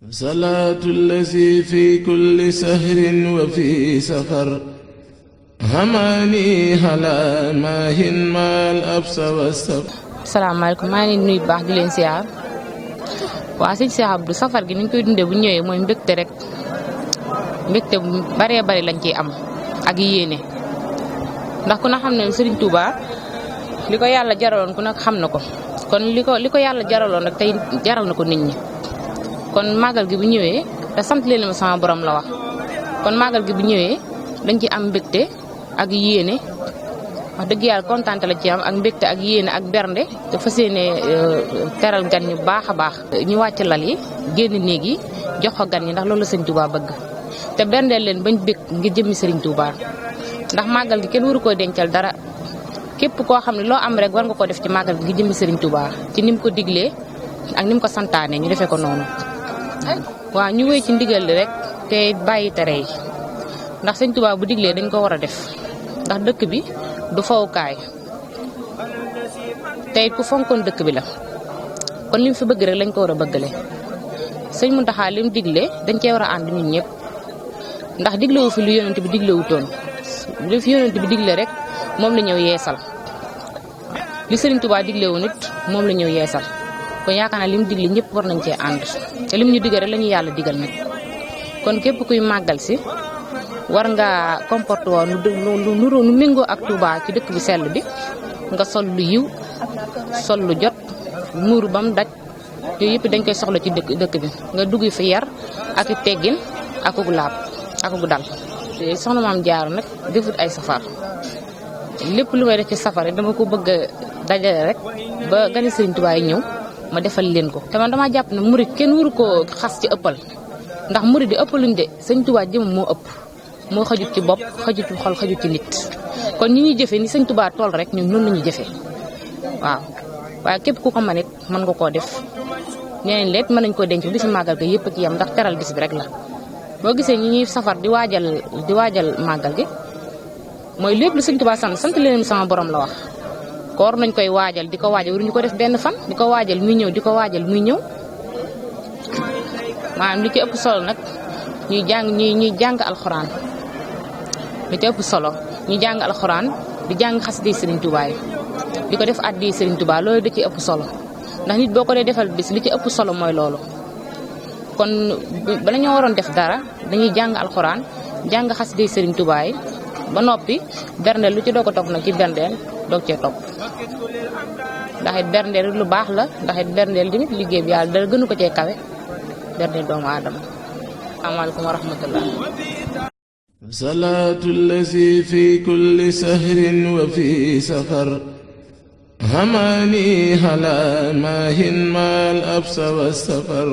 salaatu allazi fi kulli sahrin wa fi safar hamaani ala maahin maal absa wa safar. salaamaaleykum, maa ngi nuyu bu baax di leen siyaar. waa sëñ Cheikh Abdou, safar gi ni ñu koy dundee bu ñëwee mooy mbégte rek, mbégte bu baree bari lañ ciy am ak yéene. ndax ku na xam ne Serigne Touba li ko yàlla jaraloon ku nag xam na ko, kon li ko yàlla jaraloon rek tey jaral na ko nit ñi. kon màggal gi bu ñëwee te sant leen ma sama borom la wax, kon màggal gi bu ñëwee dañ ci am mbégte ak yéene. wax dëgg yàlla kontaan la ci am ak mbégte ak yéene ak bernde te fas yéene teral gan ñu baax a baax. ñu wàcc lal yi génn néeg yi jox ko gan ñi ndax loolu la sëñ Touba bëgg, te berndeel leen bañ bég ngir jëmmi Serigne Touba. ndax màggal gi kenn waru koo dencal dara, képp koo xam ne loo am rek war nga ko def ci màggal gi ngir jëmmi Serigne Touba ci ni mu ko diglee ak ni mu ko santaane ñu defee ko noonu. waaw ñu wéy ci ndigal li rek te bàyyi tere yi, ndax sëñ Touba bu diglee dañ ko war a def, ndax dëkk bi du fawukaay te it ku fonkoon dëkk bi la. kon li mu fi bëgg rek lañ ko war a bëggale. sëñ Mountakha li mu diglee dañ cee war a ànd ñun ñëpp, ndax diglewu fi lu yonent bi diglewutoon. li fi yonent bi digle rek moom la ñëw yeesal, li Serigne Touba diglewu nit moom la ñëw yeesal. kon yaakaar naa li mu digle ñëpp war nañ cee ànd, te lim ñu digal rek la ñu yàlla digal nag. kon képp kuy màggal si war nga comporte woon nu méngoo ak Touba ci dëkk bu sell bi, nga sol lu yiw, sol lu jot, muuru bam daj. yooyu yëpp dañ koy soxla ci dëkk bi, nga dugg fi yar ak teggin akuk laab akuk dal. soxna Maam Jaara nag defut ay safar, lépp lu may def ci safar dama ko bëgg a dajale rek ba gani Serigne Touba yi ñëw ma defal leen ko. te man dama jàpp ne murid kenn waru koo xas ci ëppal, ndax murid di ëppaluñ de, Sëñ Touba jëmam moo ëpp, moo xajut ci bopp, xajut ci xol, xajut ci nit. kon ñi ñuy jëfee ni Sëñ Touba tool rek ñun noonu la ñuy jëfee. waaw waaye képp ku ko mën it mën nga koo def. ñeneen leet mën nañ koo denc bisu màggal ga yëpp ci yam, ndax teral bis bi rek la. boo gisee ñi ñuy safar di waajal màggal gi mooy lépp lu Sëñ Touba sant leen sama borom la wax. koor nañ koy waajal di ko waajal, waruñu ko def benn fan di ko waajal muy ñëw, di ko waajal muy ñëw. maanaam li ci ëpp solo nag ñuy jàng alxuraan, li ci ëpp solo ñuy jàng alxuraan di jàng xasida Serigne Touba yi di ko def addi Serigne Touba, loolu da ci ëpp solo. ndax nit boo ko dee defal bis li ci ëpp solo mooy loolu. kon bala ñoo waroon def dara dañuy jàng alxuraan, jàng xasida Serigne Touba yi ba noppi berndeel lu ci doog a topp nag ci berndeel doog cee topp. ndax it berndeel lu baax la, ndax it berndeel tamit liggéey bi yàlla dara gënu ko cee kawe berndeel doomu aadama. asalaamaaleykum wa rahmatullah. salaatu allazi fi kulli sahrin wa fi safar hamaani ala maahin maal absa wa safar.